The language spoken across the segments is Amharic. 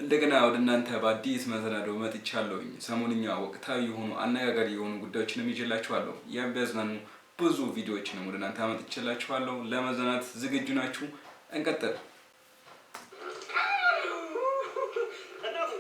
እንደገና ወደ እናንተ በአዲስ መሰናዶ መጥቻለሁኝ። ሰሞንኛ ወቅታዊ የሆኑ አነጋጋሪ የሆኑ ጉዳዮችንም ይዤላችኋለሁ። የሚያዝናኑ ብዙ ቪዲዮዎችንም ወደ እናንተ አመጥቼላችኋለሁ። ለመዝናናት ዝግጁ ናችሁ? እንቀጥል። እናቱ፣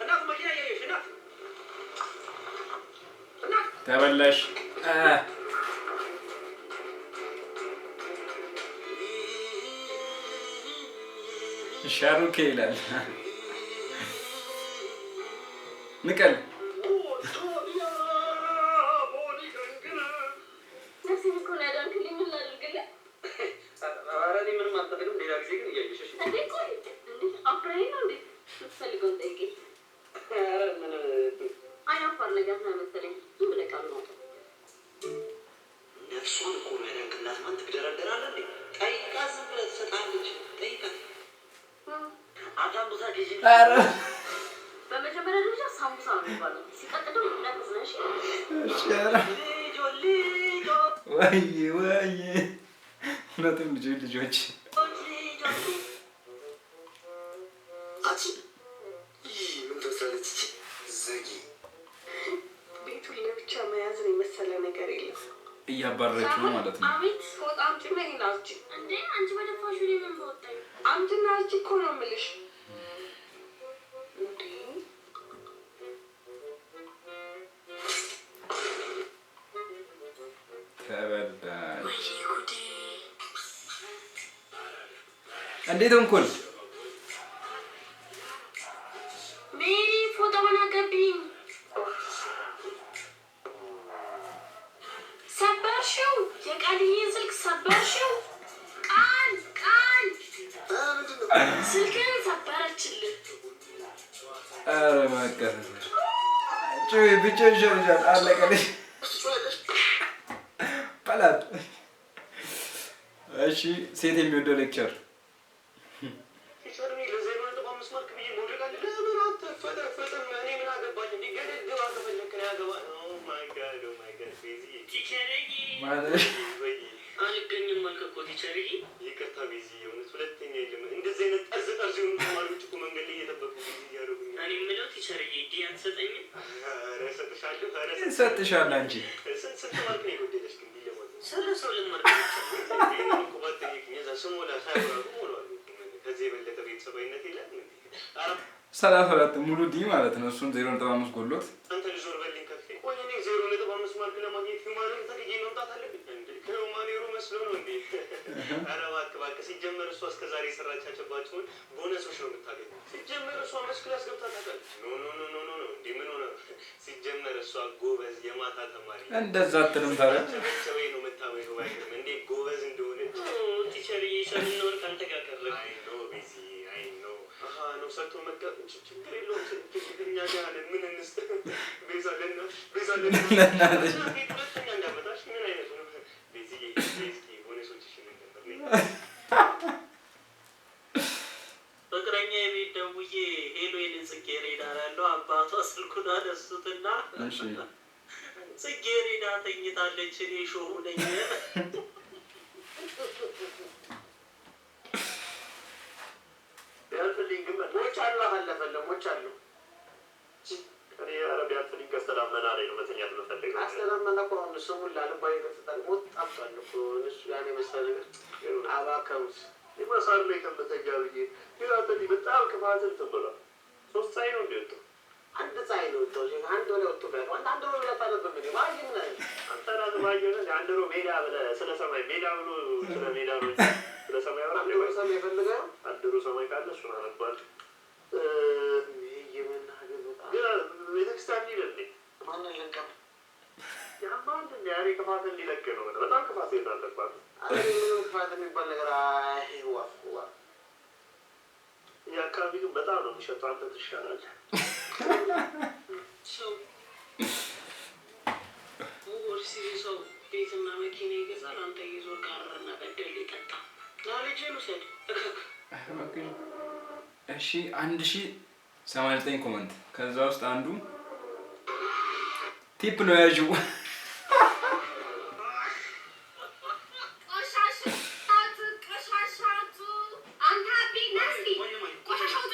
እናቱ፣ መኪና እያየሽ፣ እናት፣ እናት። ተበላሽ። ሻሩኬ ይላል። ንቀል። ነፍሴን እኮ ነው ያዳንክልኝ። ምን ላድርግልህ? ኧረ እኔ ምንም አልፈልግም። ሌላ ጊዜ ግን እያየሽ፣ እሺ? እንዴ ቆይ፣ እንዴ አፍረኸኝ ነው እንዴ? የምትፈልገውን ጠይቀኝ። ኧረ ምን አይናፋር ነገር ነው መሰለኝ። ዝም ብለህ ቃሉን አውጣው። ነፍሷን እኮ ነው ያዳንክላት። ማን ትግደረደራለህ እንዴ? ጠይቃት፣ ዝም ብለህ ትሰጥሃለች። ጠይቃት። አሳምቡሳ ጊዜ። ኧረ። በመጀመሪያ ደረጃ ሳምቡሳ ነው የሚባለው። ሲቀጥል ደግሞ ነፍስ ነሽ። እሺ፣ ኧረ። ልጆ ልጆ። ወይ ወይ፣ እውነትም ልጆች ልጆች። ልጆ። አንቺ፣ ይህ ምን ትመስላለች? ይቺ ዘጊ። ቤቱን ለብቻ መያዝን የመሰለ ነገር የለም። እያባረረችው ነው ማለት ነው። አቤት። ፎጣ አምጪና ይሄን አስጪ። እንዴ አንቺ በደፋሽው እኔ ምን በወጣኝ? አምጪና አስጪ እኮ ነው የምልሽ። እንዴ። ተበላሽ። ወይኔ ጉዴ። እንዴት እንኩል። ሜሪ፣ ፎጣውን አቀብኝ። ሰበርሽው፣ የቃልዬን ስልክ ሰበርሽው። ቃል ቃል። ምንድን ነው? ስልክህን ሰበረችልህ። ኧረ መቀሰሰር ጭዊ ብቻ ይሻልሻል። አለቀልሽ። ትጮያለሽ? በላት። እሺ፣ ሴት የሚወደው lecture። Teacher፣ እኔ ለ0.5 mark ብዬ መውደቅ አለ? ለምን አትፈጠፈጥም? እኔ ምን አገባኝ? እንዲ ገደል ግባ ከፈለክ ነው ያገባ። Oh my God, oh my God፣ ቤዝዬ። Teacher ዬ። ማለት። ወይ። አልገኝም አልክ እኮ teacher ዬ። ይቅርታ ቤዝዬ፣ እውነት ሁለተኛ የለም። እንደዚህ አይነት ጠርዝ ጠርዝ የሆኑ ተማሪዎች እኮ መንገድ ላይ እየጠበቁ busy እያደረጉኝ ነው። እኔ የምለው teacher ዬ፣ D አትሰጠኝም? ኧረ እሰጥሻለሁ፣ ኧረ። ይሰጥሻል አንቺ። ስንት ስንት mark ነው የጎደለሽ ግን D ለማግኘት? 32 mark። ይሄንን እኮ ባትጠይቂኝ እዛ ስሞላ ሳያብራሩ ሞላዋለሁ። ከዚህ የበለጠ ቤተሰባዊነት የለም እንዴ? ኧረ። 34 ሙሉ D ማለት ነው። እሱን 0.5 ጎሎት። አንተ ልጅ ዞር በልኝ ከፊቴ። ቆይ እኔ 0.5 mark ለማግኘት human ን ተክዬ መምጣት አለብኝ እንዴ? ከ human error መስሎ ነው እንዴ? ኧረ እባክህ እባክህ። ሲጀመር እሷ እስከ ዛሬ የሰራቻቸባቸውን ቦነሶች ነው የምታገኘው። ሲጀመር እሷ መች class ገብታ ታውቃለች? No, no, no, no, no, no። እንዴ ምን ሆነ? ሲጀመር እሷ ጎበዝ የማታ ተማሪ። እንደዛ አትልም ታዲያ። ጨበጨበኝ ነው የምታመሸው። ባይገርም እንዴ ጎበዝ እንደሆነች። Teacher ዬ፣ ሰምና ወርቅ አንተ ጋር ቀረ። I know ቤዚ፣ I know። አሀ ነው ሰጥቶ መቀ ችግር የለውም። ችግር እኛ ጋር አለን። ምን እንስጥ? ቤዛ ለና ቤዛ ለና። ለእናትሽ። ሁለተኛ እንዳመጣሽ ምን አይነቱ ነው? ቤዚዬ፣ እስኪ ቦነሶችሽን እንደምር ነይ። ፍቅረኛ የቤት ደውዬ hello የኔ ጽጌረዳ እላለሁ። አባቷ ስልኩን አነሱትና ጽጌረዳ ተኝታለች፣ እኔ ሾሁ ነኝ። ቢያልፍልኝ ግን ሞች አሉ፣ አለፈለ ሞች አሉ። እኔ ኧረ ቢያልፍልኝ ቀስተ ደመና ላይ ነው መተኛት የምፈልገው። አስተዳመና እኮ አሁን ስሙን ላልባዊ ገጽታል ሞት ጠፍቷል እኮ እነሱ ያን የመሰለ ነገር አባከኑት። የማሳር ላይ ከምተኛ ብዬ ግን አንተ በጣም ክፋት እንትን ብሏል። ሶስት ፀሐይ ነው እንዲ ወጣው። አንድ ፀሐይ ነው ወጣው። አንድ ወደ ወጥቶ ቢያል አንድ ወደ ሁለት አለብን እንዴ ማይም ነህ። አንተ ራስህ ባየህ ነህ። አንድ ሮ ሜዳ ብለህ ስለ ሰማይ ሜዳ ብሎ ስለ ሜዳ ነው እንጂ ስለ ሰማይ አወራለሁ። አንድ ወደ ሰማይ የፈለገ ነው። አንድ ሮ ሰማይ ካለ እሱን አነባለሁ። የመናገር በጣም ግን ቤተክርስቲያን እንሂድ እንዴ? ማንን ልንቀም? ያማ እንደ ያኔ ክፋት እንዲለቅ ነው። በጣም ክፋት አለባት። አረ ምንም ክፋት የሚባል ነገር አይ ዋ ዋ። የአካባቢ ግን በጣም ነው የሚሸጠው። አንተ ትሻላለህ። ሰው ወር ሰው ቤትና መኪና ይገዛል። አንተ እየዞርክ ሐረርና በደሌ ጠጣ። ና ልጅህን ውሰድ እከክ። እሺ፣ 1089 comment፣ ከዛ ውስጥ አንዱ tip ነው ያዥው። ቆሻሻቱ ቆሻሻቱ አንተ ሀቢ ናስቲ ቆሻሻ ውጡ።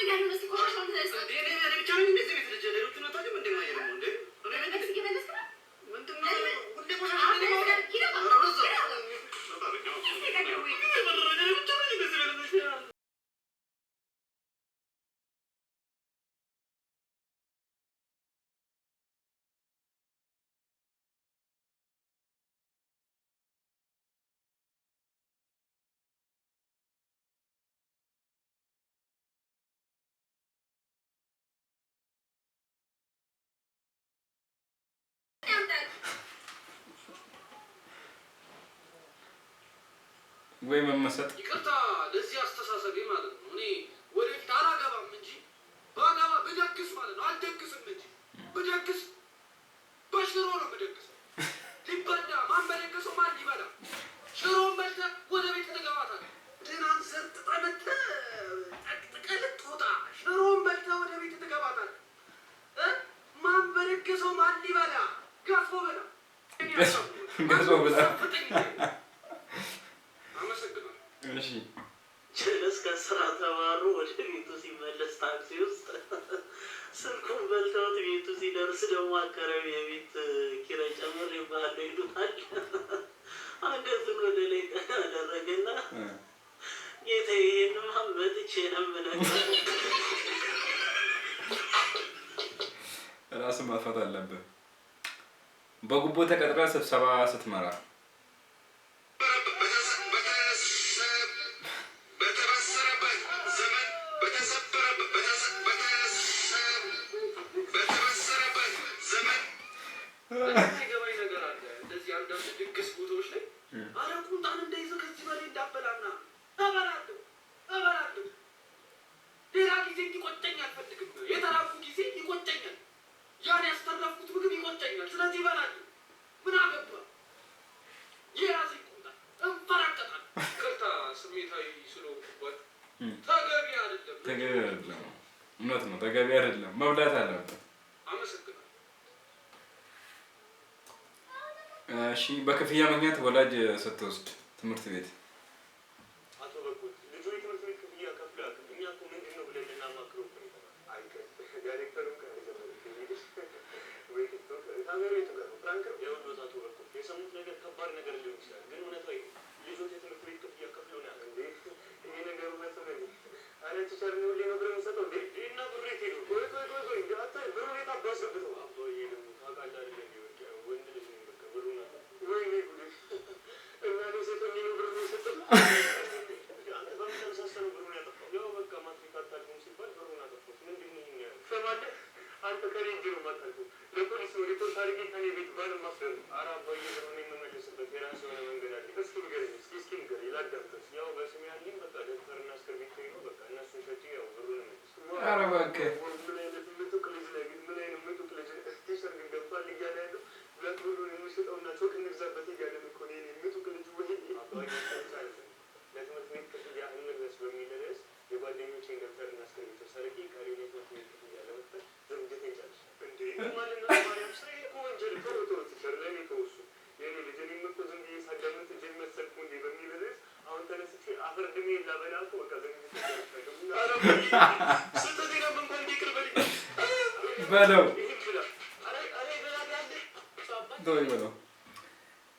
ወይ መመሰጥ። ይቅርታ ለዚህ አስተሳሰቤ ማለት ነው። እኔ ወደፊት አላገባም እንጂ ባገባ ብደግስ ማለት ነው፣ አልደግስም እንጂ ብደግስ በሽሮ ነው ብደግስ። ሊበላ ማን በደገሰው ማን ሊበላ? ሽሮን በልተህ ወደ ቤት ትገባታለህ። ድናን ዘርጥጠህ መተህ ጠቅጥቀህ ልትወጣ ሽሮን በልተህ ወደ ቤት ትገባታለህ። እ? ማን በደገሰው ማን ሊበላ? ገፎ ብላ። ገፎ ብላ። አመሰግናለሁ። እሺ። ጀለስ ከስራ ተባሮ ወደ ቤቱ ሲመለስ ታክሲ ውስጥ ስልኩን በልተውት ቤቱ ሲደርስ ደግሞ አከራዩ የቤት ኪራይ ጨምር ይባላል ይሉታል። አንገቱን ወደ ላይ ቀና አደረገና ጌታ ይሄንማ መጥቼ ነው የምነግርህ። ራስን ማጥፋት አለብህ። በጉቦ ተቀጥረ ስብሰባ ስትመራ። በተበሰረበት ዘመን በተበሰረበት ዘመን የማይገባኝ ነገር አለ። እንደዚህ አንዳንድ ድግስ ቦታዎች ላይ አረ ቁምጣን እንዳይዘህ ከዚህ በላይ እንዳበላና እበላለሁ እበላለሁ። ሌላ ጊዜ እንዲቆጨኝ አልፈልግም። የተራብኩ ጊዜ ይቆጨኛል። ያን ያስተረፍኩት ምግብ ይቆጨኛል። ስለዚህ እበላለሁ። ምን አገባ? የራሴ ቁምጣ እንፈራቀጣለሁ። ይቅርታ ስሜታዊ ስለሆንኩባችሁ ተገቢ አይደለም። ተገቢ አይደለም። እውነት ነው፣ ተገቢ አይደለም። መብላት አለብህ። አመሰግናለሁ። እሺ፣ በክፍያ ምክንያት ወላጅ ስትወስድ ትምህርት ቤት። አቶ በጎት ልጁ የትምህርት ቤት ክፍያ ከፍሎ ያውቅም። እኛ እኮ ምንድን ነው ብለን ልናማክረው እኮ ነው የተባለው። አይቀር ዳይሬክተሩም ጋር ወይ ቲክቶክ ካሜራው የቱ ጋር ነው? Prank ነው። ይኸውልዎት አቶ በጎት የሰሙት ነገር ከባድ ነገር ሊሆን ይችላል፣ ግን እውነታው ይሄ ነው። ልጆት የትምህርት ቤት ክፍያ ከፍሎ ነው ያውቅም። እንዴ ይሄ ነገር እውነት ነው እንዴ? አረ teacher እኔ ሁሌ ነው ብር የምሰጠው እንዴ? እና ብሩ የት ሄዱ? ቆይ ቆይ ቆይ ቆይ እንዴ አንተ ብሩን የት አባስገብተው? አባዬ ደግሞ ታውቃለህ አይደል እንዴ በቃ ወንድ ልጅ ነኝ በቃ ብሩን አጣ። ወይኔ ጉዴ! እና እኔ ሴት ሆኜ ነው ብሩን የሰጠው? አንተ በምን ተነሳስተህ ነው ብሩን ያጠፋው? ያው በቃ ማትሪክ አታልፍም ሲባል ብሩን አጠፋሁት። ምንድን ነው ይሄን ያህል? ትሰማለህ? አንተ ከኔ እጅ ነው የማታልፈው። ለፖሊስ ነው ሪፖርት አድርጌ ከኔ ቤት ባል ማስደር። ኧረ አባዬ ብሩን የምመልስበት የራሱ የሆነ መንገድ አለ። እስኪ ንገረኝ፣ እስኪ እስኪ ንገረኝ ላዳምጥህ። ያው በስሜ ያለኝ በቃ ደብተርና እስክርቢቶ ነው። በቃ እነሱን ሸጬ ያው ብሩን እመልስ። ኧረ እባክህ። ምን አይነት ምጡቅ ልጅ ነህ ግን! ምን አይነት ምጡቅ ልጅ ነህ! Teacher ግን ገብቷል እያለ ያለው blackboard ኡን የምሸጠውና ቾክ እንግዛበት እያለ ነው እኮ ነው የእኔ ምጡቅ ልጅ። ወይኔ አባዬ አይደለም ለትምህርት ቤት ክፍያ እንመለስ በሚል ርዕስ የጓደኞቼን ደብተርና እስክርቢቶ ሰርቄ ቀሪውን የትምህርት ቤት ክፍያ ለመክፈል ዝግጅቴን ጨርሻለሁ። እንዴ ማንና ማርያም ስራ እኮ ወንጀል። ተው ተው teacher ለእኔ ተው እሱ የእኔ ልጅ እኔም እኮ ዝም ብዬ ሳዳምጥ ጅል መሰልኩ እንዴ በሚል ርዕስ አሁን ተነስቼ አፈር ድሜ ላበላ እኮ በቃ ዝግጅቴን ጨርሻለሁ። ኧረ ስህተቴን እንኳን ይቅር በለኝ። በለው። ይህን ብላ ኧረ ኧረ ይበላል ያለ ተው ይበለው።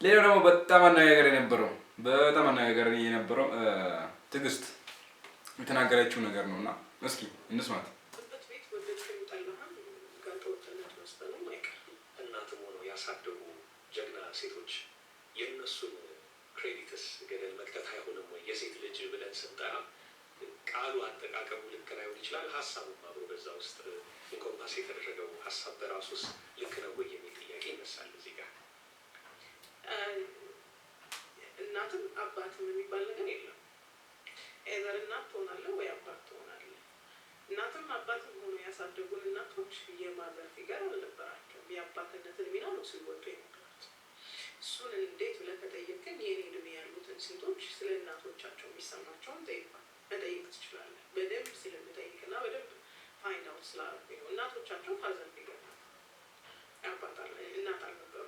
ሌላው ደግሞ በጣም አነጋጋሪ የነበረው ትዕግስት የተናገረችው ነገር ነው እና እስኪ እንስማት። ጥበት ቤት ወደድክም ጠላህም ጋጠወጥነት መስጠኑም አይቀርም። እናትም ሆነው ያሳደጉ ጀግና ሴቶች የእነሱን credits ገደል መክተት አይሆንም ወይ? የሴት ልጅ ብለን ስንጠራ ቃሉ አጠቃቀሙ ልክ ላይሆን ይችላል። ሀሳቡም አብሮ በዛ ውስጥ encompass የተደረገው ሀሳብ በራሱ ውስጥ ልክ ነው ወይ የሚል ጥያቄ ይነሳል እዚህ ጋር። እናትም አባትም የሚባል ነገር የለም። Either እናት ትሆናለህ ወይ አባት ትሆናለህ። እናትም አባትም ሆኖ ያሳደጉን እናቶች የ mother figure አልነበራቸውም። የአባትነትን ሚና ነው ሲወጡ የነበሩት። እሱን እንዴት ብለህ ከጠየቅከኝ የኔ እድሜ ያሉትን ሴቶች ስለ እናቶቻቸው የሚሰማቸውን ጠይቋል መጠየቅ ትችላለህ። በደንብ ስለምጠይቅና በደንብ find out ስላደረኩኝ ነው። እናቶቻቸው father figure አባት እናት አልነበሩ።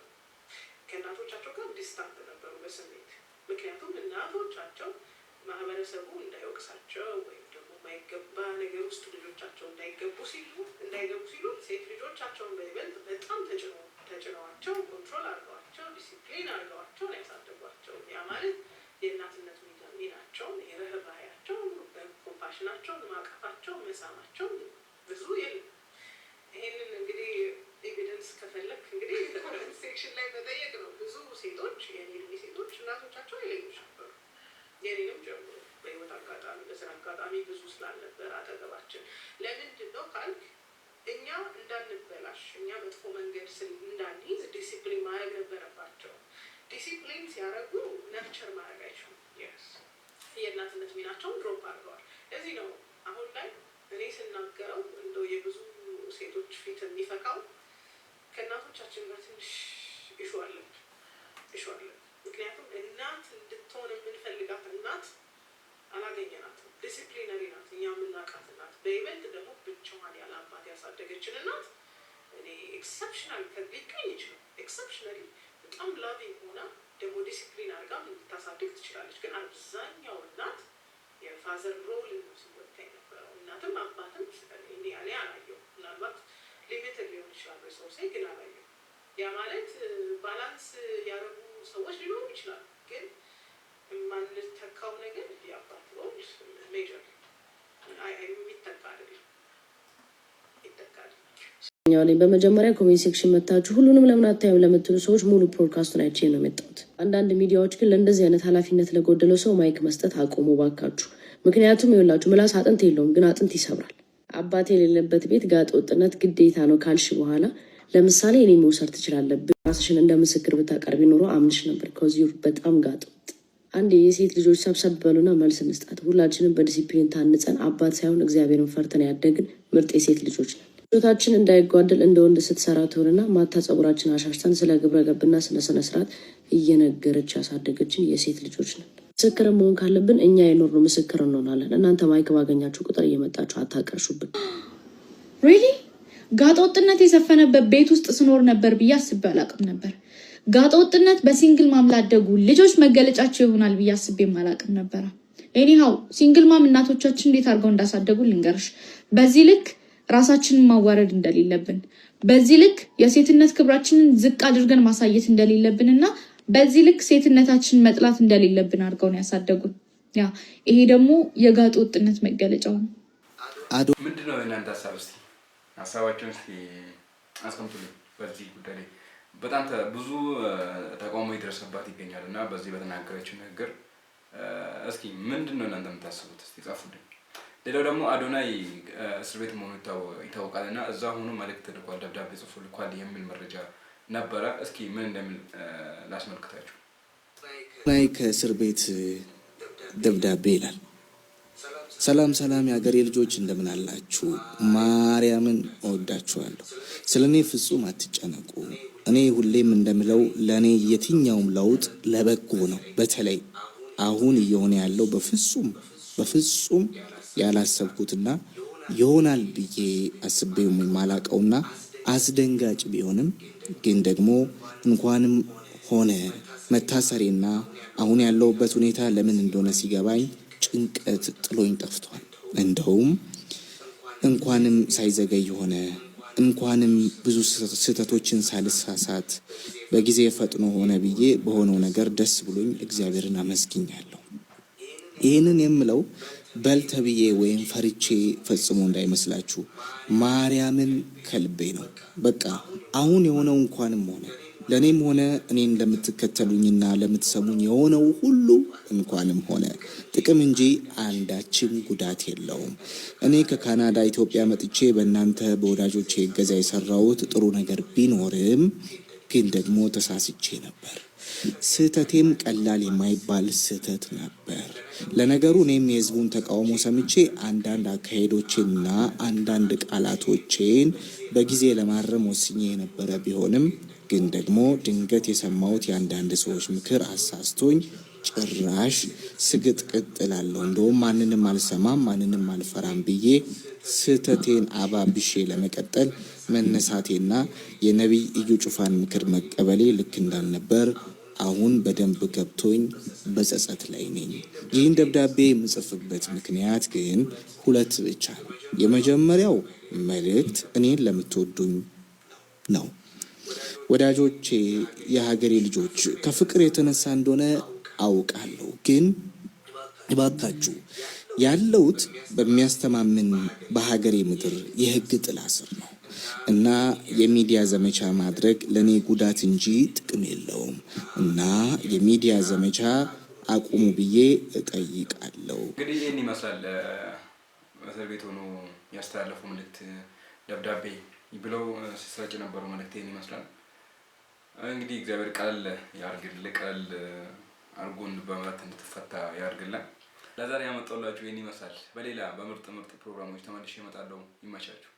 ከእናቶቻቸው ጋር distant ነበሩ በስሜት። ምክንያቱም እናቶቻቸው ማህበረሰቡ እንዳይወቅሳቸው ወይም ደግሞ የማይገባ ነገር ውስጥ ልጆቻቸው እንዳይገቡ ሲሉ ሴት ልጆቻቸውን በይበልጥ በጣም ተጭነዋቸው፣ control አድርገዋቸው፣ ዲሲፕሊን አድርገዋቸው ነው ያሳደጓቸው። ያ ማለት የእናትነት ሚናቸውን፣ የርህራሄያቸውን፣ compassion ኣቸውን፣ ማቀፋቸው፣ መሳማቸው ብዙ የለም። ይሄንን እንግዲህ evidence ከፈለክ እንግዲህ comment section ላይ መጠየቅ ነው። ብዙ ሴቶች፣ የኔ እድሜ ሴቶች እናቶቻቸው ኃይለኞች ነበሩ፣ የኔንም ጨምሮ። በህይወት አጋጣሚ በስራ አጋጣሚ ብዙ ስላልነበር አጠገባችን። ለምንድን ነው ካልክ እኛ እንዳንበላሽ፣ እኛ መጥፎ መንገድ እንዳንይዝ ዲሲፕሊን ማድረግ ነበረባቸው። ዲሲፕሊን ሲያደርጉ nurture ማድረግ አይችሉም። የእናትነት ሚናቸውን drop አድርገዋል። እዚህ ነው አሁን ላይ እኔ ስናገረው እንደው የብዙ ሴቶች ፊት የሚፈካው፣ ከእናቶቻችን ጋር ትንሽ issue አለን፣ issue አለን። ምክንያቱም እናት እንድትሆን የምንፈልጋት እናት አላገኘናትም። Disciplinary ናት እኛ የምናውቃት እናት። በይበልጥ ደግሞ ብቻዋን ያለ አባት ያሳደገችን እናት እኔ exceptional ሊገኝ ይችላል። Exceptionally በጣም loving ሆና ደግሞ ዲሲፕሊን አድርጋ ልታሳድግ ትችላለች። ግን አብዛኛው እናት የ father role ነው ሲወጣ የነበረው። እናትም አባትም እኔ አላየሁም። ምናልባት limited ሊሆን ይችላል resource ኤ፣ ግን አላየሁም። ያ ማለት balance ያደረጉ ሰዎች ሊኖሩ ይችላሉ። ግን የማንተካው ነገር የአባት role major የሚተካ አይደለም፣ ይተካ አይደለም። ላይ በመጀመሪያ comment section መታችሁ ሁሉንም ለምን አታዩም ለምትሉ ሰዎች ሙሉ ፖድካስቱን አይቼ ነው የመጣሁት። አንዳንድ ሚዲያዎች ግን ለእንደዚህ አይነት ኃላፊነት ለጎደለው ሰው mic መስጠት አቁሙ ባካችሁ። ምክንያቱም ይኸውላችሁ ምላስ አጥንት የለውም፣ ግን አጥንት ይሰብራል። አባት የሌለበት ቤት ጋጠ ወጥነት ግዴታ ነው ካልሽ በኋላ ለምሳሌ እኔ መውሰድ ትችላለህ። ራስሽን እንደ ምስክር ብታቀርቢ ኖሮ አምንሽ ነበር። ከዚሁ በጣም ጋጠ ወጥ። አንድ የሴት ልጆች ሰብሰብ በሉና መልስ እንስጣት። ሁላችንም በዲሲፕሊን ታንጸን አባት ሳይሆን እግዚአብሔርን ፈርተን ያደግን ምርጥ የሴት ልጆች ነን። ቾታችን እንዳይጓደል እንደ ወንድ ስትሰራ ትሆንና ማታ ጸጉራችን አሻሽተን ስለ ግብረ ገብና ስለ ስነ ስርዓት እየነገረች ያሳደገችን የሴት ልጆች ነን። ምስክር መሆን ካለብን እኛ የኖርነው ምስክር እንሆናለን። እናንተ mic ባገኛችሁ ቁጥር እየመጣችሁ አታቀርሹብን። Really ጋጠ ወጥነት የሰፈነበት ቤት ውስጥ ስኖር ነበር ብዬ አስቤ አላውቅም ነበር። ጋጠ ወጥነት በ single mom ላደጉ ልጆች መገለጫቸው ይሆናል ብዬ አስቤም አላውቅም ነበረ። Anyhow single mom እናቶቻችን እንዴት አድርገው እንዳሳደጉ ልንገርሽ። በዚህ ልክ ራሳችንን ማዋረድ እንደሌለብን፣ በዚህ ልክ የሴትነት ክብራችንን ዝቅ አድርገን ማሳየት እንደሌለብን እና በዚህ ልክ ሴትነታችንን መጥላት እንደሌለብን አድርገው ነው ያሳደጉን። Yeah፣ ይሄ ደግሞ የጋጠ ወጥነት መገለጫው ነው። ምንድን ነው የእናንተ ሀሳብ? እስቲ ሀሳባቸውን እስቲ አስቀምጡልኝ። በዚህ ጉዳይ ላይ በጣም ብዙ ተቃውሞ የደረሰባት ይገኛል እና በዚህ በተናገረችው ንግግር እስኪ ምንድን ነው እናንተ የምታስቡት? እስቲ ጻፉልኝ። ሌላው ደግሞ አዶናይ እስር ቤት መሆኑ ይታወቃል እና እዛ ሆኖ መልእክት ልኳል፣ ደብዳቤ ጽፎ ልኳል የሚል መረጃ ነበረ። እስኪ ምን እንደሚል ላስመልክታችሁ። ናይ ከእስር ቤት ደብዳቤ ይላል። ሰላም ሰላም፣ የሀገሬ ልጆች እንደምን አላችሁ? ማርያምን እወዳችኋለሁ። ስለ እኔ ፍጹም አትጨነቁ። እኔ ሁሌም እንደምለው ለእኔ የትኛውም ለውጥ ለበጎ ነው። በተለይ አሁን እየሆነ ያለው በፍጹም በፍጹም ያላሰብኩትና ይሆናል ብዬ አስቤው የማላቀውና አስደንጋጭ ቢሆንም ግን ደግሞ እንኳንም ሆነ። መታሰሬና አሁን ያለሁበት ሁኔታ ለምን እንደሆነ ሲገባኝ ጭንቀት ጥሎኝ ጠፍቷል። እንደውም እንኳንም ሳይዘገይ ሆነ፣ እንኳንም ብዙ ስህተቶችን ሳልሳሳት በጊዜ ፈጥኖ ሆነ ብዬ በሆነው ነገር ደስ ብሎኝ እግዚአብሔርን አመስግኛለሁ። ይህንን የምለው በል ተብዬ ወይም ፈርቼ ፈጽሞ እንዳይመስላችሁ፣ ማርያምን ከልቤ ነው። በቃ አሁን የሆነው እንኳንም ሆነ። ለእኔም ሆነ እኔን ለምትከተሉኝና ለምትሰሙኝ የሆነው ሁሉ እንኳንም ሆነ። ጥቅም እንጂ አንዳችም ጉዳት የለውም። እኔ ከካናዳ ኢትዮጵያ መጥቼ በእናንተ በወዳጆቼ እገዛ የሰራሁት ጥሩ ነገር ቢኖርም ግን ደግሞ ተሳስቼ ነበር። ስህተቴም ቀላል የማይባል ስህተት ነበር። ለነገሩ እኔም የህዝቡን ተቃውሞ ሰምቼ አንዳንድ አካሄዶቼንና አንዳንድ ቃላቶቼን በጊዜ ለማረም ወስኜ የነበረ ቢሆንም ግን ደግሞ ድንገት የሰማሁት የአንዳንድ ሰዎች ምክር አሳስቶኝ ጭራሽ ስግጥቅጥ እላለሁ። እንደውም ማንንም አልሰማም፣ ማንንም አልፈራም ብዬ ስህተቴን አባብሼ ለመቀጠል መነሳቴና የነቢይ እዩ ጩፋን ምክር መቀበሌ ልክ እንዳልነበር አሁን በደንብ ገብቶኝ በጸጸት ላይ ነኝ። ይህን ደብዳቤ የምጽፍበት ምክንያት ግን ሁለት ብቻ ነው። የመጀመሪያው መልእክት እኔን ለምትወዱኝ ነው። ወዳጆቼ፣ የሀገሬ ልጆች፣ ከፍቅር የተነሳ እንደሆነ አውቃለሁ። ግን እባካችሁ ያለሁት በሚያስተማምን በሀገሬ ምድር የሕግ ጥላ ስር ነው እና የሚዲያ ዘመቻ ማድረግ ለእኔ ጉዳት እንጂ ጥቅም የለውም እና የሚዲያ ዘመቻ አቁሙ ብዬ እጠይቃለሁ። እንግዲህ ይህን ይመስላል እስር ቤት ሆኖ ያስተላለፈው መልእክት፣ ደብዳቤ ብለው ሲሰራጭ የነበረው መልእክት ይህን ይመስላል። እንግዲህ እግዚአብሔር ቀለል ያርግልህ፣ ቀለል አድርጎ በምህረት እንድትፈታ ያርግልን። ለዛሬ ያመጣሁላችሁ ይህን ይመስላል። በሌላ በምርጥ ምርጥ ፕሮግራሞች ተመልሼ እመጣለሁ። ይመቻችሁ።